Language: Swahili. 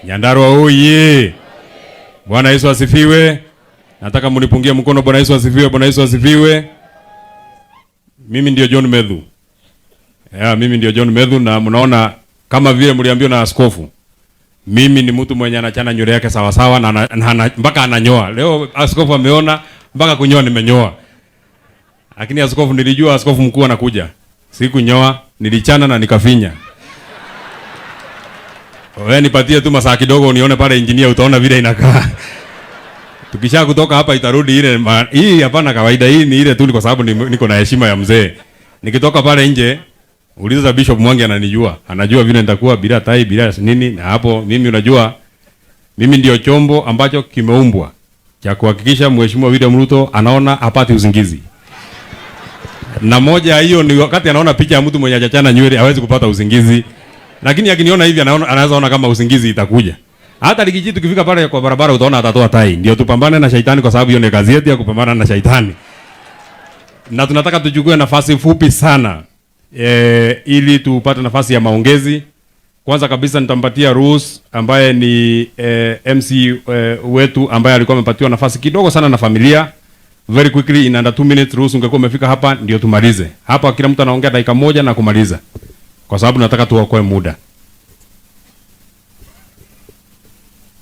Nyandarua oye! Bwana Yesu asifiwe. Nataka munipungie mkono. Bwana Yesu asifiwe. Bwana Yesu asifiwe. Mimi ndio John Methu. Yeah, mimi ndio John Methu na mnaona kama vile mliambiwa na askofu. Mimi ni mtu mwenye anachana nywele yake sawa sawa na mpaka ananyoa. Leo askofu ameona mpaka kunyoa nimenyoa. Lakini askofu, nilijua askofu mkuu anakuja. Sikunyoa, nilichana na nikafinya. Wewe nipatie tu masaa kidogo unione pale engineer, utaona vile inakaa. Tukisha kutoka hapa itarudi ile hii hapana kawaida, hii ni ile tu ni kwa sababu niko na heshima ya mzee. Nikitoka pale nje, uliza Bishop Mwangi, ananijua. Anajua vile nitakuwa bila tai, bila nini, na hapo mimi, unajua mimi ndio chombo ambacho kimeumbwa cha kuhakikisha Mheshimiwa William Ruto anaona hapati usingizi. Na moja hiyo ni wakati anaona picha ya mtu mwenye hajachana nywele, hawezi kupata usingizi. Lakini akiniona hivi anaona, anaweza ona kama usingizi itakuja. Hata Riggy G tukifika pale kwa barabara utaona atatoa tai. Ndio tupambane na shaitani kwa sababu hiyo ni kazi yetu ya kupambana na shaitani. Na tunataka tuchukue nafasi fupi sana ili tupate nafasi ya maongezi. Kwanza kabisa nitampatia Ruth ambaye ni MC wetu ambaye alikuwa amepatiwa nafasi kidogo sana na familia. Very quickly, in under 2 minutes, Ruth, ungekuwa umefika hapa ndio tumalize. Hapa kila mtu anaongea dakika 1 na kumaliza. Kwa sababu nataka tuokoe muda.